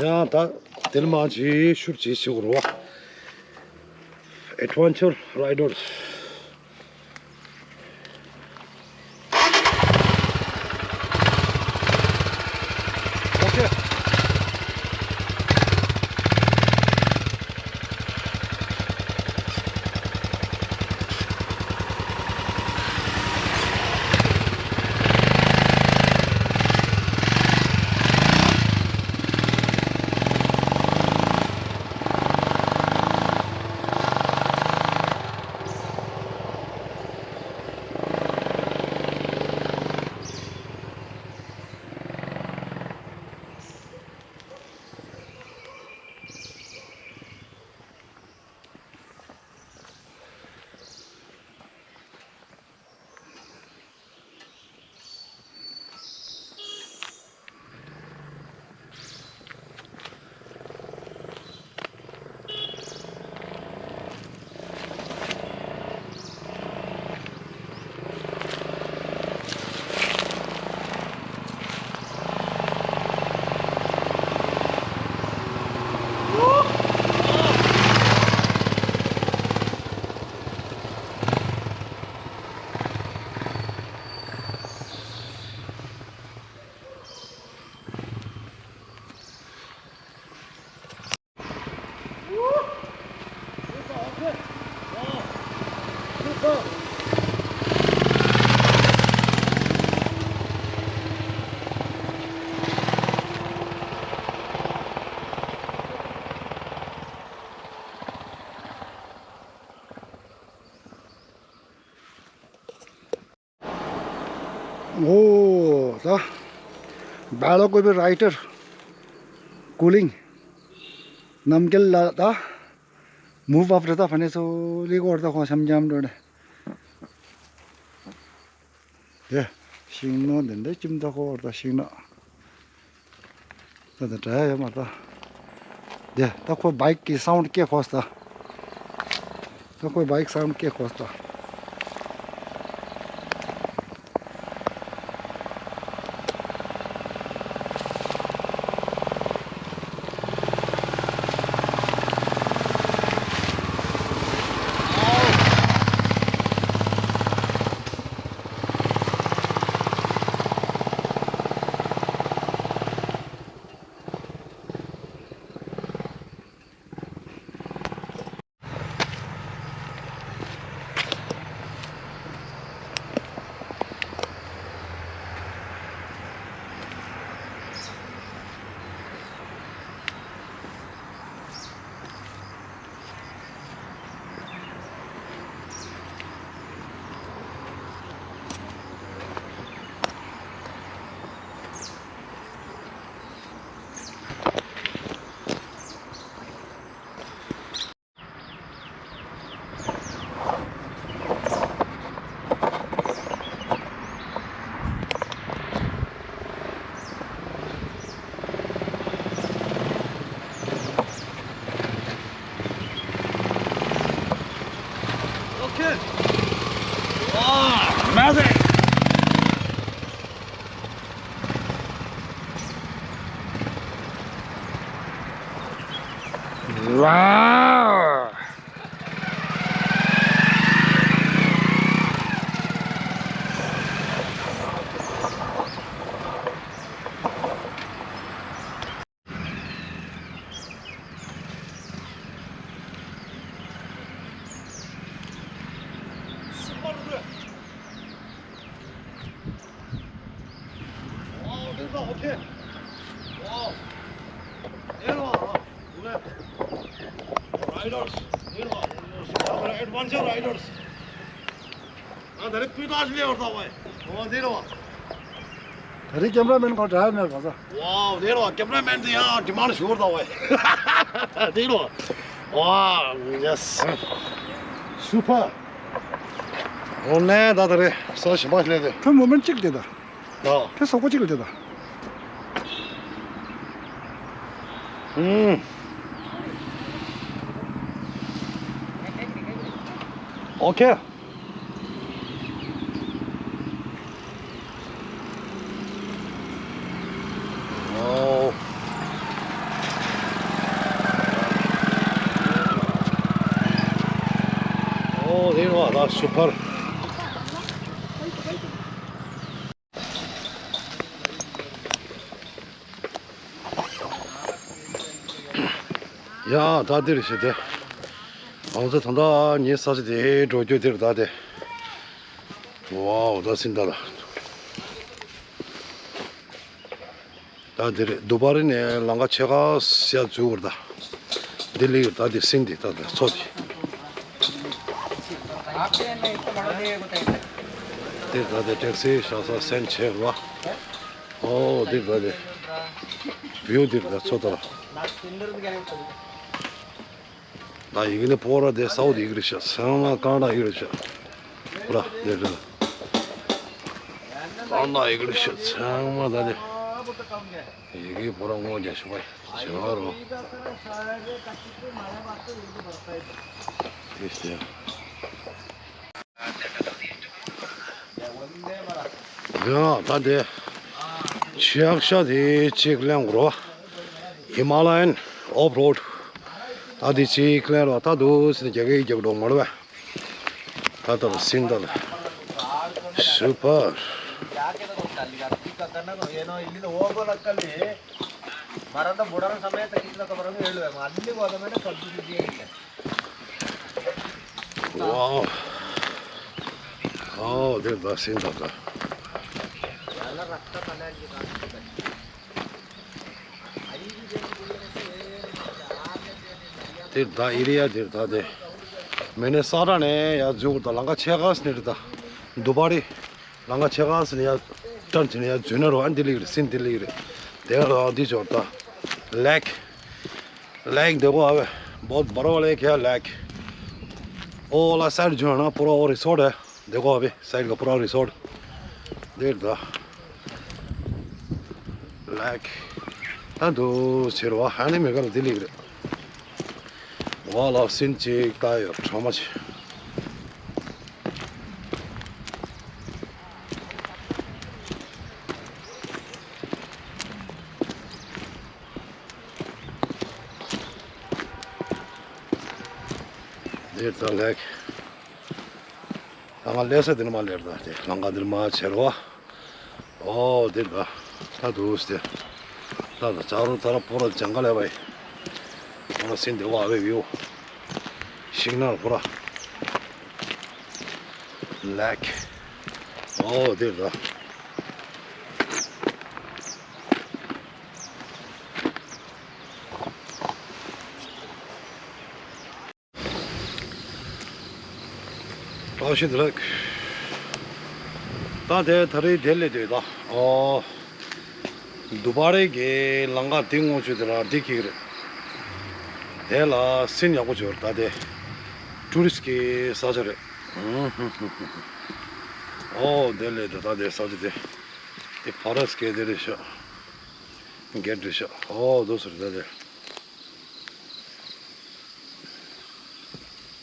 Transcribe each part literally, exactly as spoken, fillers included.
ཡང་ད་དེ་ལ་མ་ཅིག་ཤུར་ཅིག་བྱེད་དགོས་རེད་བ། Adventure Riders། ཨོ་ད་བལ་ཀོ་བི་རའི་ཊར་ཀུ་ལིང་རྣམ་རྒྱལ་ལགས་ད་མུ་བབ་རེད། ད་ཕ་ནས་སོ་ལི་གོར་ད་ཁོ་འཆམ་འཆམ་འགྲོ་ནས་དེ་ཤིང་ནགས་འདི་འདྲ་ཁྱིམ་ད་ཁོ་བར་ད་ཤིང་ནགས། ད་ད་འདྲ་ཡོད་མ་ད། དེ་ད་ཁོ་བའིག་གི་སའུན་ཌ་སྐད་གོ་སོང་ད། ད་ཁོ་བའིག་སའུན་ཌ་སྐད་གོ་སོང་ད། Okay. Wow, amazing. Wow. Wow, this is okay. Wow. There are, uh, riders. There are adventure riders. ང་ད་རེས་སྤུས་དག་ཞིག་སླེབས་ཡོད་ད་བས། ཨོ་འདི་རེད་བ། ད་རེས་ཀེམ་ར་མེན་ཁོང་འདྲ་མེད་ག་ས། ཝའོ་འདི་རེད་བ། ཀེམ་ར་མེན་དེ་ཡང་ཌི་མཱན་ཌི་ཞུ་ད་བས། འདི་རེད་བ། ཝའོ་ཡེ་སི། སུ་པར། ཨོ་ནེ་ད་ད་རེས་ས་ཞིམ་པ་ཞིག་སླེབས་དེ། ཁོས་མོ་མེན་ཊི་གཅིག་དེ་ད། ཨོ། ཁོས་སོག་པོ་གཅིག་ལ་དེ་ད། ཨུམ། ཨོ་ཁེ། ཨོ། སུ་ཕར། ཡ་ད་འདིར་ཞེ་དེ། ང་ཚོ་ད་ལྟ་ངའི་ས་ཆ་དེ་འགྲོ་རྒྱུ་འདིར་ད་དེ། ཝའོ་ད་སིན་ད་ལ། ད་འདིར་དུ་བ་རི་ནས་ལམ་ཁ་ཕྱེད་ཀ་ཡར་འཛུལ་བར་ད། ལྡི་ལི་ད་དེ་སིན་དེ་ད་དེ་མཚོ་དེ། འདིར་ད་དེ་ཊེག་སི་བཞག་ས་སན་ཆེ་རུ་བ། ཨོ་འདིར་ད་དེ། བིའུ་འདིར་ད་མཚོ་ད་ལ། ད་ཡི་གེ་ནི་པོ་ར་དེ་སའུ་ཐི་ཡི་གེ་རེད་ཤག་ཚང་མ་ཀ་ན་ཌ་ཡི་གེ་རེད་ཤག་པོ་ར་དེ་རེད། ཀ་ན་ཌ་ཡི་གེ་རེད་ཤག་ཚང་མ་ད་དེ། ཡི་གེ་པོ་ར་ངོ་རྒྱ་ཞུ་བ་ཞུ་བ་རོ། དེ་ཤེས། ཡང་ད་དེ་ཆུ་ཡག་ཤ་དེ་གཅིག་གླེང་དགོས་རེད་བ། ཧི་མ་ལ་ཡན་ཨོཕ་རོཌ། ད་དེ་གཅིག་གླེང་རོགས། ད་དུ་སི་རྒྱ་སྐད་རྒྱབ་འགྲོ་མ་རེད་བ། ད་ད་སིན་ད་ལ་སུ་ཕར། ಮರದ ಬುಡರ ಸಮೇತ ಕಿತ್ತದ ಕಬರನ್ನು ಹೇಳುವೆ. ಅಲ್ಲಿ ಹೋದ ಮೇಲೆ ಕಬ್ಬು ಸುದ್ದಿ. Wow. Oh, འདིར་ད་སིན་ད་ད། འདིར་ད་ཨེ་རི་ཡ་འདིར་ད་དེ། མེ་ནེ་ས་ཊ་ནས་ཡར་འཛུལ་ད་ལམ་ཁ་ཕྱེད་ཀ་ནས་རེད་ད། དུ་བ་རི། ལམ་ཁ་ཕྱེད་ཀ་ནས་ཡར་ཊརན་བྱས་ནས་ཡར་འཛུལ་ན་རོ་ཨ་ལྡི་ལི་རེད། སིན་ལྡི་ལི་རེད། དེ་རོ་འདི་ཆོར་ད། ལེག་ལེག་འདི་གོ་ཨ་བེ། बहुत बड़ा वाला एक है लेक। ओ वाला साइड जो है ना, पूरा वो रिसोर्ट है। देखो अभी साइड का पूरा रिसोर्ट। देख दा लेक। ད་འདུག་ཕྱིར་བ་ཧ་ནི་མི་ག་ལ་ལྡི་ལི་རེད། ཝ་ལ་སིན་ཅིག་ད་ཡོད་ཁྲོ་མ་ཆེ། འདིར་ད་ལེག་ད་ང་ལས་ས་འདིར་མ་ལེར་ད་དེ་ལམ་ཁ་འདིར་མ་ཆེར་བ། ཨོ་འདིར་ད་ད་འདུག་སྟེ། ད་ད་ཇ་རུ་ད་ར་པོ་ར་ཇང་ག་ལས་བའི། པོ་ར་སིན་དེ་བ་བའི་བིའུ། ཤིང་ནགས་པོ་ར། ལེག་ཨོ་འདིར་ད། ཨོ་ཤི་ད་ལགས། ད་དེ་ད་རེས་དེ་ལས་དེ་ད། ཨོ། དུ་བ་རི་གི་ལམ་ཁ་དེ་སྔོན་ཆུ་དེ་ལ་འགྲིག་གི་རེད། དེ་ལ་སིན་ཡག་པོ་བྱོས་རེད་ད་དེ། ཊུ་རི་སི་གི་ས་ཆ་རེད། ཨོ་དེ་ལས་དེ་ད་དེ་ས་ཆ་དེ། དེ་ཕ་ར་སི་གེ་དེ་རེད་ཤག་གེ་ཊི་རེད་ཤག་ཨོ་དོ་སུ་རེད་ད་དེ།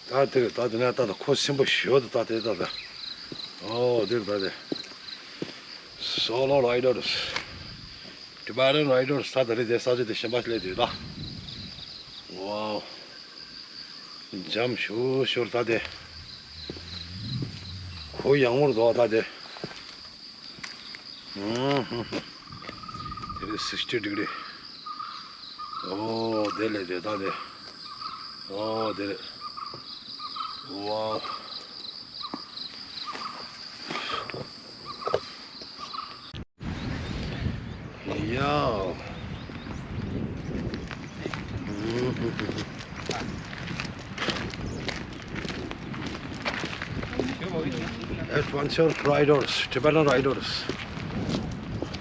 ད་དེར་ད་དེ་ན་ད་ད་ཁོ་སེམས་པ་ཞོ་ད་ད་དེ་ད་ད། ཨོ་དེར་ད་དེ། སོ་ལོ་རའི་ཌར་སི། ཊི་བེ་ཊན་རའི་ཌར་སི་ད་ད་རེ་དེ་ས་ཆ་དེ་ཞེན་པ་ལས་དེ་ད། ཝའོ། འཇམ་ཤུར་ཤུར་ད་དེ། ཁོ་ཡང་མོར་དོ་ད་དེ། དེ་རེད་སིག་སི་ཊི་ཌི་གྷི་རི། ཨོ་དེ་ལས་དེ་ད་དེ། ཨོ་དེ་རེད། ཝའོ། ཡའོ། Adventure Riders, Tibetan Riders.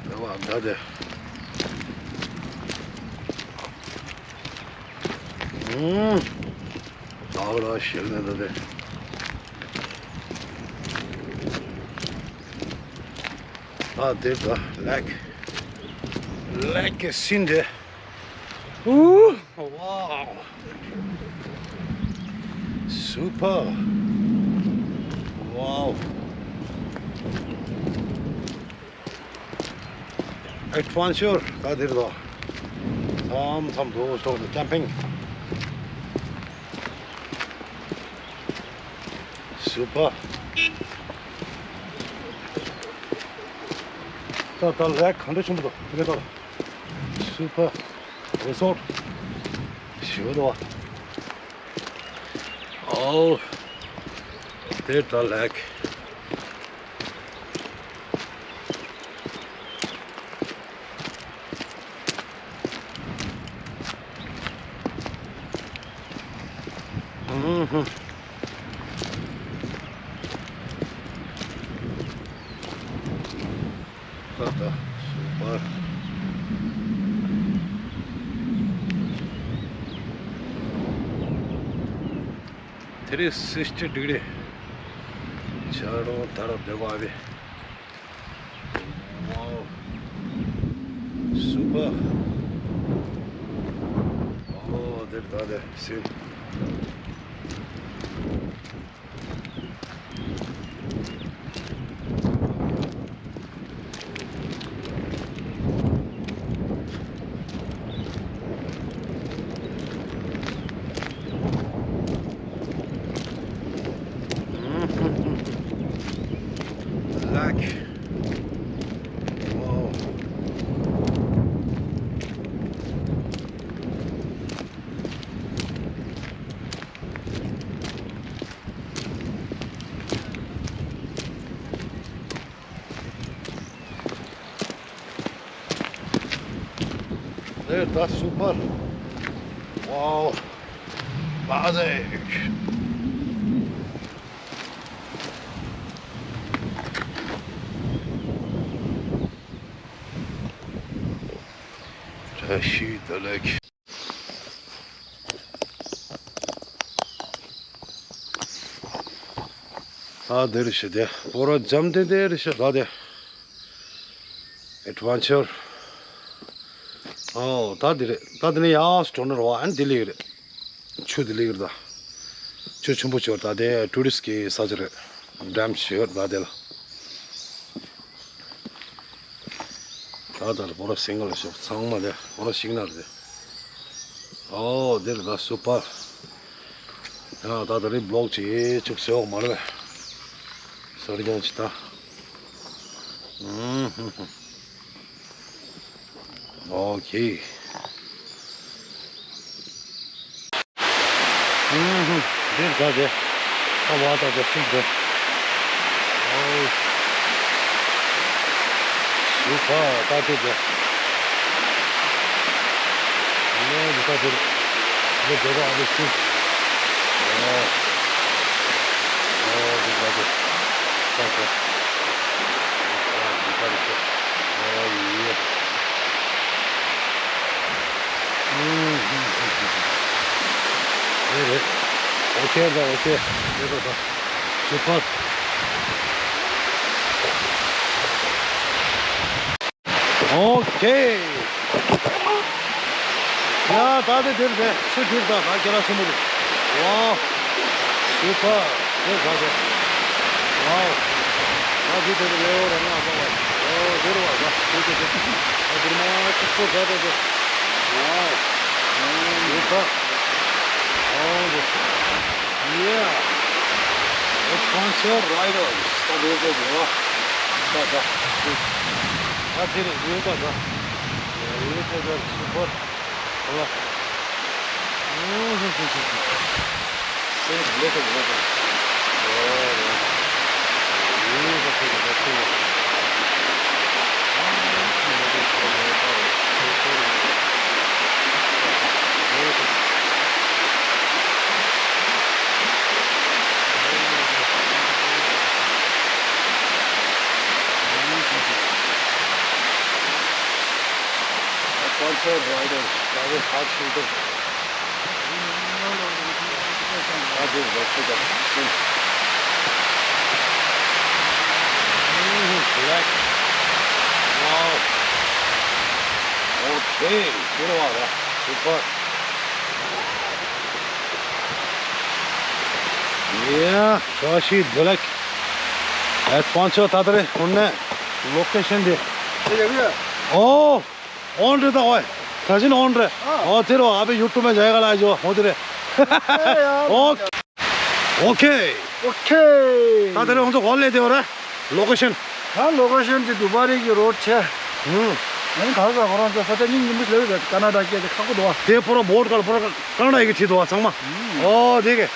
Devam, hadi. Hmm. Dağlar şirin dedi. Ah, there's a lake. Lake is in there. Ooh, wow. Super. Wow. Adventure. ད་འདིར་དོ། མཚམས་མཚམས་དུ་ཤོག་ཏུ་camping. སུ་པར། ད་ད་ལེག་ག་འདྲ་ཆེན་པོ་འདུག་དེ་ག་ད། སུ་པར་རི་སོར་ཞེ་པོ་འདུག་བ། ཨོ། དེ་ད་ལེག་ཨུ་ཧུ། ད་ད་སུ་པར། དེ་རིང་སིག་སི་ཊི་ཌི་གྷི་རི། ཆར་པ་དར་བདེ་བ་རེད། ཝའོ། སུ་པར། ཨོ། དེར་ད་དེ་སིན། ལེག་ཝའོ། དེ་ད་སུ་པར། ཝའོ། ལ་ཟེ། བཀྲ་ཤིས་བདེ་ལེགས། ད་འདིར་ཤི་དེ་པོ་ར་འཇམ་དེ་འདིར་ཤི་ད་དེ། ཨེ་ཌི་ཝེན་ཅར། ཨོ། ད་འདི་རེད། ད་འདི་ནས་ཡར་འགྲོ་ན་རེད་བ། ཨ་ནི་འདི་ལིག་རེད། ཆུ་འདི་ལིག་རེད་ད། ཆུ་ཆེན་པོ་ཆེ་བ་ད་དེ་ཊུ་རི་སི་ཊི་གི་ས་ཆ་རེད། ཌེམ་ཞིག་ཡོད་ད་དེ་ལ། ད་ལྟ་ལ་པོ་ར་སིང་གལ་ཞོག་ཚང་མ་དེ་པོ་ར་ཤིག་ན་རེད། ཨོ་དེ་ལ་ད་སུ་པར། ཡང་ད་ལྟ་རི་བི་ལོག་ཅིག་ཅིག་བཟོས་འོག་མ་རེད་པས། གསར་རྐྱང་ཅིག་ད། ཨུམ་ཧུམ་ཧུམ། ཨོ་ཁེ། ཨུམ་ཧུམ། འདིར་ད་དེ། ཨ་བ་ད་དེ་ཤིག་དེ། ཨོ། ཞུ་ཁ་ད་དེ་དེ། ཨོ་འདི་ད་དེ། འདི་དེ་ར་ཨ་དེ་ཤིག་ཨོ། ཨོ་འདི་ད་དེ། ད་དེ། ཨོ་འདི་ད་དེ་ཤིག་ཨོ་ཡེ། རེད་རེད། ཨོ་ཁེ་ད་ཨོ་ཁེ། རེད་རེད་ད། སུ་པར། ཨོ་ཁེ། ཡ་ད་དེ་འདིར་རེད། ཆུ་འདིར་ད་ད་ཁྱེད་རང་སུ་མོ་རེད། ཝའོ། སུ་པར། དེ་ད་དེ། ཝའོ། ད་དེ་དེ་རེད། ལེའོ་རང་ང་ད་ཝའོ། ཨོ་དེ་རེད་བ་ད། དེ་དེ་དེ། ད་དེ་མ་གཅིག་པོ་ད་དེ་དེ། ཝའོ། ཨོ་དེ་ད། ཨོ་དེ། ཡེ། ཨེ་ཌི་ཝེན་ཅར་རའི་ཌར་སི། ད་དེ་དེ་དེ་བ། ད་ད། ད་དེ་རེད། ཡེ་ད་ད། ཡེ་ད་ད་སུ་པར། Adventure rider, travel hard shooter. That is the sugar. Black. Wow. Okay, good one. Super. Yeah, Kashi Black. Adventure tatare, unne location de. Oh, on re ta hoy. Tajin on re. Oh, tero abe YouTube mein jayega la jo, ho tere. Okay. ཨོ་ཁེ། ད་དེ་རིང་ང་ཚོ་ག་པར་སླེབས་བསྡད་ཡོད་རེད། ལོ་ཀེ་ཤན། ད་ལོ་ཀེ་ཤན་དེ་དུ་བ་རི་གི་རོ་ཌི་བྱས། ཧུམ། ཨ་ནི་ག་ས་ཁོ་རང་ཚོ་ས་ཆ་སྙིང་རྗེ་མོ་ཞིག་སླེབས་ཡོད་རེད། ཀ་ན་ཌ་སྐད་དེ་ཁག་པོ་འདུག་བ། དེ་ཕོ་ར་བོ་ཌི་ཀ་ལ་ཕོ་ར་ཀ་ན་ཌ་ཡི་གེ་བྲིས་འདུག་བ་ཚང་མ། ཧུམ། ཨོ་དེ་གི།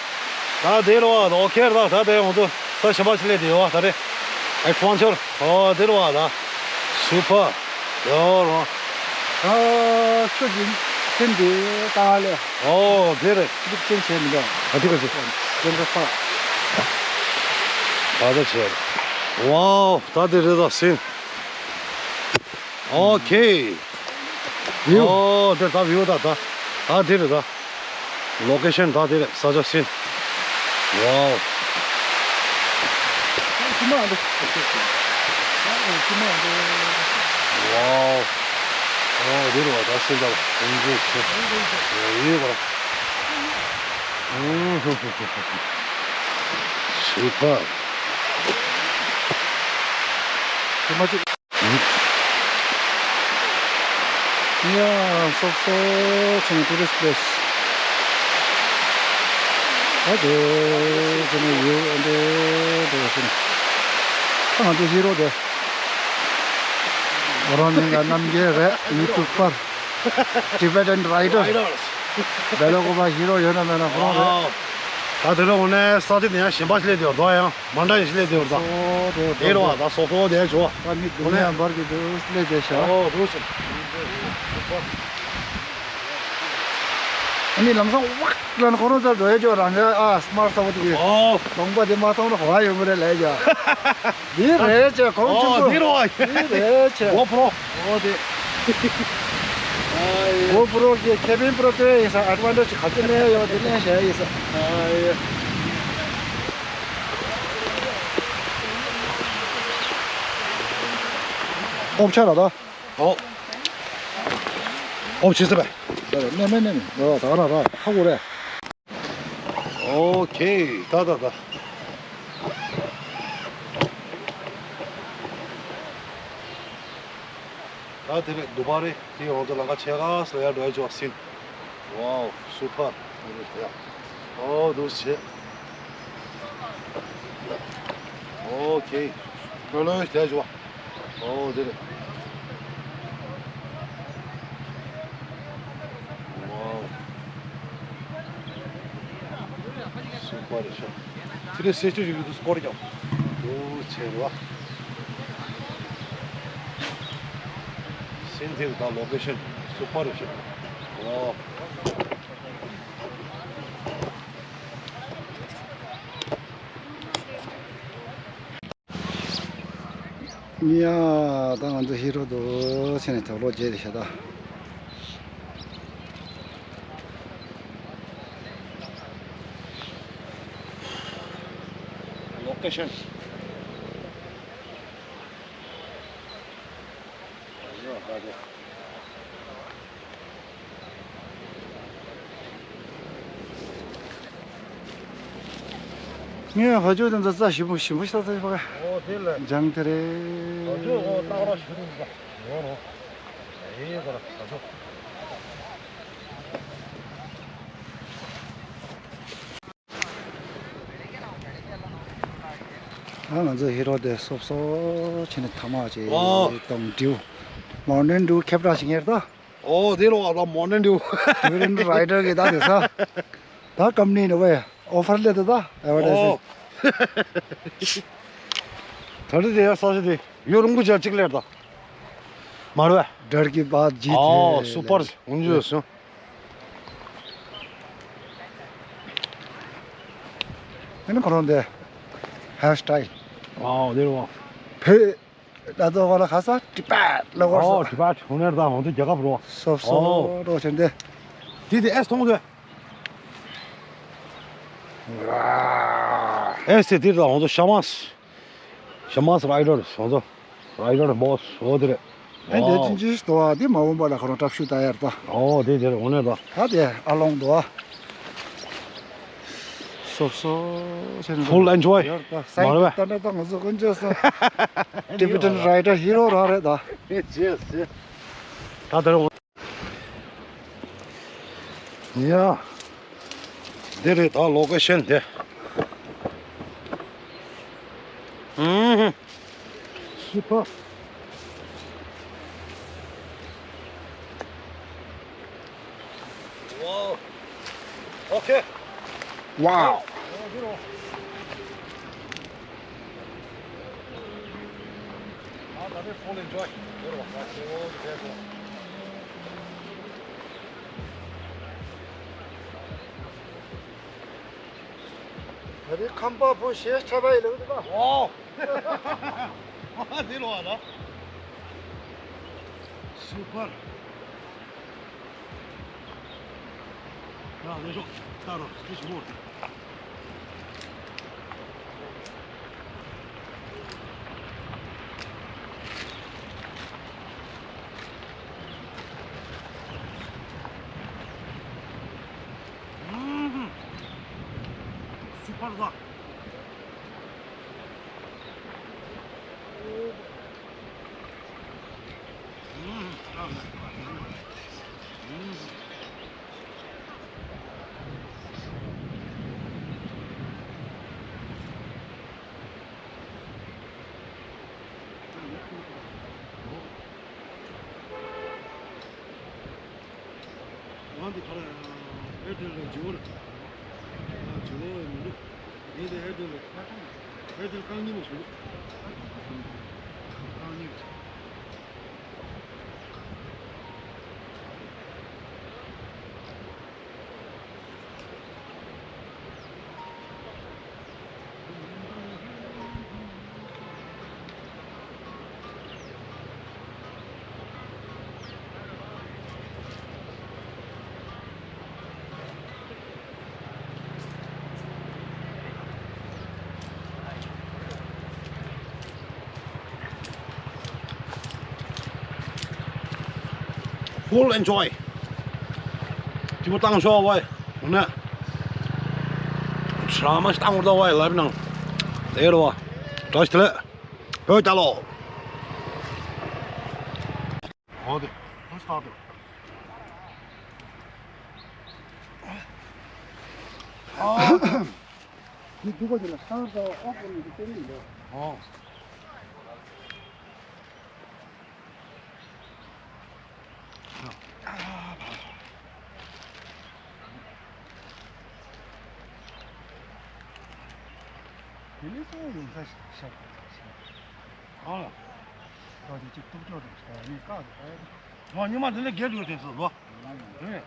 ད་དེ་རེད་བ། ད་ཨོ་ཁེ་རེད། ད་ད་དེ་ང་ཚོ་ས་གཞན་པ་ཞིག་སླེབས་བསྡད་ཡོད་བ། ད་རེད། ཨེ་ཌི་ཝེན་ཅར། ཨོ་དེ་རེད་བ། ད་སུ་པར། ཡོ་རོ། ཨ་ཁྱོད་ཀྱིས་ཐེམ་དེ་ལྟ་ལེ། ཨོ་དེ་རེད། ཅི་ཅན་བྱས་མི་འདུག་ཨ་དེ་ག་ཚོད། ཅན་ག་ཕ། ད་ད་བྱས། ཝའོ། ད་དེ་རེད། ད་སིན། ཨོ་ཁེ། ཝིའུ། ཨོ་དེ་ད་ཝིའུ། ད་ད་ད་དེ་རེད། ད་ལོ་ཀེ་ཤན་ད་དེ་རེད། ས་ཆ་སིན། ཝའོ། ཅི་མ་འདུག་ཅི་མ་འདུག་ཝའོ། ཨོ་དེ་རེད་བ། ད་སིན་ད་ལ་ཡིན་གྱི་ཆེ། ཡོད་པ། ཨུ་ཧུ་ཧུ་ཧུ་ཧུ། སུ་པར། ཅི་མ་ཅི། ཡ། སོབ་སོབ་བྱས་ནས་ཊུ་རི་སི་ཊི་པི་ལེ་སི། ཨ་དེ་བྱས་ནས་ཡོད། ཨ་འདྲ་འདྲ་བྱས་ནས། ཨ་ང་ཚོ་ཧི་རོ་དེ། ཁོ་རང་མིང་ལ་རྣམ་རྒྱལ་རེད། ཡུ་ཊུབ་པར། ཊི་བེ་ཊན་རའི་ཌར། སྦེ་ལ་ཀོ་པ་ཧི་རོ་ཡོད་ན་མེད་ན་ཁོ་རང་རེད། ད་དེ་རིང་འོ་ནས་ས་ཆ་དེ་ཡང་གཞན་པ་ཞིག་སླེབས་བསྡད་ཡོད་དོ། ཡང་མ་འདྲ་ཡིན་ཞིག་སླེབས་བསྡད་ཡོད་དོ། སོ་དེ་དེ་རེད་བ། ད་སོ་སོ་དེ་བྱོས། ད་མི་འདུག་ནས་འབར་གྱི་འདུག་སླེབས་བསྡད་ཤག་ཨོ་འདུག་སེ། ཨ་ནི་ལམ་སང་ཝག་ལ་ཁོ་རང་ཚོ་འགྲོ་ཡ་ཅོ་རང་གི་ཨ་སི་མར་ཊི་ས་བོ་དེ་གི་ཨོ་གདོང་པ་དེ་མ་མཐོང་ན་ཧོ་ཡོང་གི་རེད་ལས་ཀྱ། འདི་རེད་ཅེ་གོང་ཆེན་པོ། འདི་རོ། འདི་རེད་ཅེ། གོ་པྲོ། ཨོ་དེ། གོ་པྲོ་གི་ཁེ་བིན་པྲོ་ཏེ་ཡིན་ས་ཨེཌ་ཝན་ཊེཇ་ག་ཚོད་ལེན་ཡོད་དེ་ལེན་བྱས་ཡིན་ས། ཨོབ་ཆ་ར་ད། ཨོ། ཨོབ་ཆི་ས་ར། ནེ་མེ་ནེ་མེ་ད་ད་ར་ད་ཧ་གོ་རེད། ཨོ་ཁེ། ད་ད་ད། ད་དེ་རེད། དུ་བ་རི་དེ་ང་ཚོ་ལམ་ཁ་ཕྱེད་ཀ་ས་ཡར་འགྲོ་ཡ་ཅོ་སིན། ཝའོ་སུ་པར། ཨོ་འདུག་སེ། ཨོ་ཁེ། ལོ་ལོ་ཡ་ཅོ། ཨོ་དེ་རེད། ཝའོ། སུ་པར་རེད་ཤག་དེ་རིང་སེ་ཆུ་ཞིག་ཏུ་སྐོར་ཀྱང་། འདུག་བྱས་རེད་བ། སེམས་ཐེར་དང་ལོ་ཀེ་ཤན་སུ་པར་རེད་ཤག་ཝའོ། ཡ། ད་ང་ཚོ་ཧི་རོ་དུ་ཕྱིན་ནས་དུག་ལོག་བརྗེས་ཏེ་བཞག་ད། ལོ་ཀེ་ཤན། ངས་ཧ་ཅོ་དེ་ཚོ་རྩྭ་ཞིམ་པོ་ཞིམ་པོ་ཞིག་ས་ས་ཕ་ག་ཨོ་དེ་ལ། ལྗང་དེ་རེད། ཧ་ཅོ་ཨོ་སྟག་ར་ཞུ་དུ་འདུག་ཡོང་རོ། ཨེ་གོ་ར་ཧ་ཅོ། ཨ་ང་ཚོ་ཧི་རོ་དེ་སོབ་སོབ་བྱས་ནས་ཐ་མག་ཅིག་ཨོ། དང་ཌིའུ། མའུན་ཊེན་ཌིའུ་ཁྱབ་བསྒྲགས་ཤིག་ངེར་ད། ཨོ་དེ་རོ་ཨ་ད་མའུན་ཊེན་ཌིའུ། ཌུ་རན་རའི་ཌར་གི་ད་དེ་ས། ད་ཀམ་ནི་ནི་ཝེ་ཨོ་ཕར་སླེབས་ད་ད་ཨེ་ཝར་ཊའི་ཟིང་། ཨོ། ད་རེས་དེ་ཡ་ས་ཆ་དེ་ཡོ་རུང་གུ་ཅག་གཅིག་སླེབས་ད། མ་རེད་པས། ཌར་གི་བ་ཇི་ཨོ་ཐེ་སུ་པར་ལེ། འུན་ཇུ་སུ། ཨ་ནི་ཁོ་རང་དེ་ཧེར་སི་ཊའིལ། ཨོ་དེ་རོ། ཕེ། ད་ཚོ་ཧོ་ལ་ཁ་ས་ཏི་པད་ལ་ཧོ་ཨོ་ས། ཏི་པད་ཧོ་ནེར་ད་ཧོ་ཚོ་རྒྱལ་ཁབ་རོ། སོབ་སོབ་ཨོ། རོ་ཆེན་དེ། དེ་དེ་ཨེས་མཐོང་དུས། ཨེས་དེ་དེ་ད་ཧོ་ཚོ་ཤ་མཱས། ཤ་མཱས་རའི་ཌར་ཧོ་ཚོ། རའི་ཌར་བོ་སི་ཧོ་དེ་རེད། ཨེ་འདི་ཨོ། ཅི་ཅི་ཞིག་ཏོ་ཨ་འདི་མ་འོངས་པ་ལ་ཁོ་རང་གྲབས་ཤུགས་ད་ཡར་ད། ཨོ་དེ་དེ་རེད་ཧོ་ནེར་ད། ད་དེ་ཨ་ལོང་དོ་ཨ། སོབ་སོབ་བྱས་ནས། Full enjoy། ཡར་ད་སའི་མ་རེད་པས། ད་ད་ད་ང་ཚོ་དཀོན་མཆོག་གསུམ། ཊི་བེ་ཊན་རའི་ཌར་ཧི་རོ་རང་རེད་ད། ཡེ་སི་ཡེ་སི། ད་དེར་འོང་། ཡ། འདི་རེད་ད་ལོ་ཀེ་ཤན་དེ། Mm-hmm. Super. Wow. Okay. Wow. ད་རེས་ཁམས་པ་བོ་ཞེས་ཁྲ་བ་ཡི་ལེགས་འདུག་ག་ཨོ། ཨ་དེ་ལོ་ཨ་ལ། སུ་པར། ཡ་ལེགས་ཤོག་ལྟ་རོགས་དེ་ཞིག་མོར། ཨུམ། སུ་པར་ཟ། ང་འདི་ག་རེ། ཨེར་ཊེལ་ལ་ཇི་ཨོ་རེད། ཨ་ཇི་ཨོ་མི་འདུག་འདི་འདི་ཨེར་ཊེལ་ལ། ཨེར་ཊེལ་རྐང་གཉིས་མ་བྱུང་། རྐང་གཉིས། Full enjoy. ཅི་མོ་བཏང་ཤོག་ཝའི། འོ་ན། ཤ་མ་ཤ་བཏང་བར་དོ་ཝའི་ལབ་ནང་། དེ་རོ། བཀྲ་ཤིས་བདེ་ལེགས། བོད་རྒྱལ་ལོ། ཨོ་དེ། ཨོ་སྟོབས་དེ། ཨ། དེ་འདུག་གོ། དེ་ལ་ཤང་ཟ་བ་ཨོ་ཁོ་ནི་དེ་ཏན་ཏན་འདུག་ཨོ། དེ་ནི་གཙོ་བོ་ཡོང་ས་ཞིག་ཤར་དགོས་ས་ཞིག་ཨ། ད་དེ་ཅིག་ཐུག་ཆོག་རེད་ཟེར་ནས་བཀག་འདུག་ཨ། ཨོ་ཉི་མ་དེ་ལས་བརྒལ་འགྲོ་དེ་ཚོ་ལོ། དེ།